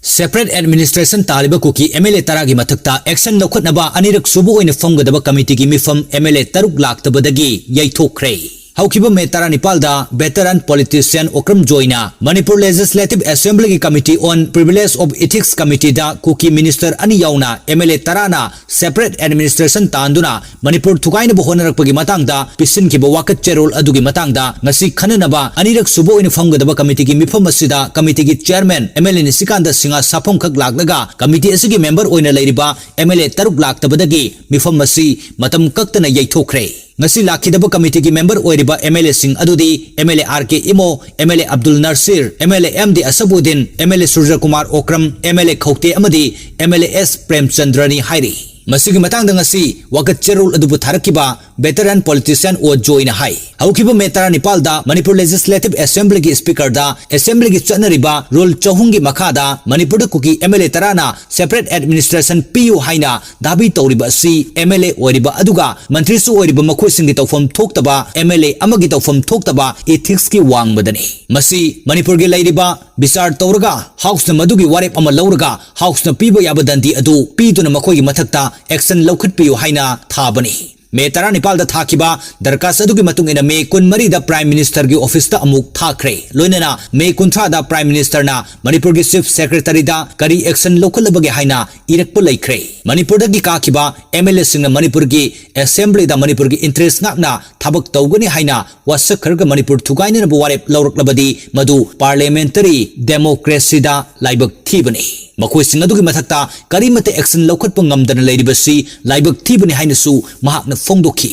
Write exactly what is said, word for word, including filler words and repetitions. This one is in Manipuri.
Separate administration ꯇꯥꯔꯤꯕ ꯀꯨꯀꯤ M L A ꯇꯔꯥꯒꯤ ꯃꯊꯛꯇ action ꯂꯧꯈꯠꯅꯕ ꯑꯅꯤꯔꯛ ꯁꯨꯕ ꯑꯣꯏꯅ ꯐꯝꯒꯗꯕ committeeꯒꯤ ꯃꯤꯐꯝ M L A ꯇꯔꯨꯛ ꯂꯥꯛꯇꯕꯗꯒꯤ ꯌꯩꯊꯣꯛꯈ꯭ꯔꯦ꯫ ꯍꯧꯈꯤꯕ May ꯇꯔꯥꯅꯤꯄꯥꯜꯗ veteran politician Okram ꯖꯣꯏꯅ Manipur Legislative Assemblyꯒꯤ Committee on Privilege of Ethics Committeeꯗ Kuki minister ꯑꯅꯤ ꯌꯥꯎꯅ M L A ꯇꯔꯥꯅ separate administration ꯇꯥꯟꯗꯨꯅ Manipur ꯊꯨꯒꯥꯏꯅꯕ ꯍꯣꯠꯅꯔꯛꯄꯒꯤ ꯃꯇꯥꯡꯗ ꯄꯤꯁꯤꯟꯈꯤꯕ ꯋꯥꯀꯠ ꯆꯦꯔꯣꯜ ꯑꯗꯨꯒꯤ ꯃꯇꯥꯡꯗ ꯉꯁꯤ ꯈꯟꯅꯅꯕ ꯑꯅꯤꯔꯛ ꯁꯨꯕ ꯑꯣꯏꯅ ꯐꯝꯒꯗꯕ committeeꯒꯤ ꯃꯤꯐꯝ ꯑꯁꯤꯗ committeeꯒꯤ chairman M L A ꯅꯤꯁꯤꯀꯥꯟꯇ Singh ꯁꯥꯐꯝꯈꯛ ꯂꯥꯛꯂꯒ committee ꯑꯁꯤꯒꯤ member ꯑꯣꯏꯅ ꯂꯩꯔꯤꯕ M L A ꯇꯔꯨꯛ ꯂꯥꯛꯇꯕꯗꯒꯤ ꯃꯤꯐꯝ ꯑꯁꯤ ꯃꯇꯝ ꯀꯛꯇꯅ ꯌꯩꯊꯣꯛꯈ꯭ꯔꯦ꯫ ꯉꯁꯤ ꯂꯥꯛꯈꯤꯗꯕ committeeꯒꯤ member ꯑꯣꯏꯔꯤꯕ M L Aꯁꯤꯡ ꯑꯗꯨꯗꯤ M L A R K Imo, M L A Abdul Nasir, M L A M D ꯑꯁꯕꯨꯗꯤꯟ, M L A Suraj Kumar Okram, M L A ꯈꯧꯇꯦ ꯑꯃꯗꯤ M L A S ꯄ꯭ꯔꯦꯝꯆꯟꯗ꯭ꯔꯅꯤ ꯍꯥꯏꯔꯤ꯫ ꯃꯁꯤꯒꯤ ꯃꯇꯥꯡꯗ ꯉꯁꯤ ꯋꯥꯀꯠ ꯆꯦꯔꯣꯜ ꯑꯗꯨꯕꯨ ꯊꯥꯔꯛꯈꯤꯕ veteran politician ꯑꯣ ꯖꯣꯏꯅ ꯍꯥꯏ, ꯍꯧꯈꯤꯕ May ꯇꯔꯥꯅꯤꯄꯥꯜꯗ Manipur Legislative Assemblyꯒꯤ Speakerꯗ Assemblyꯒꯤ ꯆꯠꯅꯔꯤꯕ rule ꯆꯍꯨꯝꯒꯤ ꯃꯈꯥꯗ ꯃꯅꯤꯄꯨꯔꯗ ꯀꯨꯀꯤ M L A ꯇꯔꯥꯅ separate administration ꯄꯤꯌꯨ ꯍꯥꯏꯅ ꯗꯥꯕꯤ ꯇꯧꯔꯤꯕ ꯑꯁꯤ M L A ꯑꯣꯏꯔꯤꯕ ꯑꯗꯨꯒ ꯃꯟꯇ꯭ꯔꯤꯁꯨ ꯑꯣꯏꯔꯤꯕ ꯃꯈꯣꯏꯁꯤꯡꯒꯤ ꯇꯧꯐꯝ ꯊꯣꯛꯇꯕ, M L A ꯑꯃꯒꯤ ꯇꯧꯐꯝ ꯊꯣꯛꯇꯕ ethicsꯀꯤ ꯋꯥꯡꯃꯗꯅꯤ꯫ ꯃꯁꯤ ꯃꯅꯤꯄꯨꯔꯒꯤ ꯂꯩꯔꯤꯕ ꯕꯤꯆꯥꯔ ꯇꯧꯔꯒ Houseꯅ ꯃꯗꯨꯒꯤ ꯋꯥꯔꯦꯞ ꯑꯃ ꯂꯧꯔꯒ Houseꯅ ꯄꯤꯕ ꯌꯥꯕ ꯗꯟꯗꯤ ꯑꯗꯨ ꯄꯤꯗꯨꯅ ꯃꯈꯣꯏꯒꯤ ꯃꯊꯛꯇ action ꯂꯧꯈꯠꯄꯤꯌꯨ ꯍꯥꯏꯅ ꯊꯥꯕꯅꯤ꯫ May ꯇꯔꯥꯅꯤꯄꯥꯜꯗ ꯊꯥꯈꯤꯕ ꯗꯔꯈꯥꯁ ꯑꯗꯨꯒꯤ ꯃꯇꯨꯡ ꯏꯟꯅ May ꯀꯨꯟꯃꯔꯤꯗ Prime Ministerꯒꯤ officeꯇ ꯑꯃꯨꯛ ꯊꯥꯈ꯭ꯔꯦ꯫ ꯂꯣꯏꯅꯅ May ꯀꯨꯟꯊ꯭ꯔꯥꯗ Prime Ministerꯅ ꯃꯅꯤꯄꯨꯔꯒꯤ Chief Secretaryꯗ ꯀꯔꯤ action ꯂꯧꯈꯠꯂꯕꯒꯦ ꯍꯥꯏꯅ ꯏꯔꯛꯄ ꯂꯩꯈ꯭ꯔꯦ꯫ ꯃꯅꯤꯄꯨꯔꯗꯒꯤ ꯀꯥꯈꯤꯕ M L Aꯁꯤꯡꯅ ꯃꯅꯤꯄꯨꯔꯒꯤ Assemblyꯗ ꯃꯅꯤꯄꯨꯔꯒꯤ interest ꯉꯥꯛꯅ ꯊꯕꯛ ꯇꯧꯒꯅꯤ ꯍꯥꯏꯅ ꯋꯥꯁꯛꯈ꯭ꯔꯒ ꯃꯅꯤꯄꯨꯔ ꯊꯨꯒꯥꯏꯅꯅꯕ ꯋꯥꯔꯦꯞ ꯂꯧꯔꯛꯂꯕꯗꯤ ꯃꯗꯨ parliamentary democracyꯗ ꯂꯥꯏꯕꯛ ꯊꯤꯕꯅꯤ꯫ ꯃꯈꯣꯏꯁꯤꯡ ꯑꯗꯨꯒꯤ ꯃꯊꯛꯇ ꯀꯔꯤꯃꯠꯇ action ꯂꯧꯈꯠꯄ ꯉꯝꯗꯅ ꯂꯩꯔꯤꯕꯁꯤ ꯂꯥꯏꯕꯛ ꯊꯤꯕꯅꯤ ꯍꯥꯏꯅꯁꯨ ꯃꯍꯥꯛꯅ ꯐꯣꯡꯗꯣꯛꯈꯤ꯫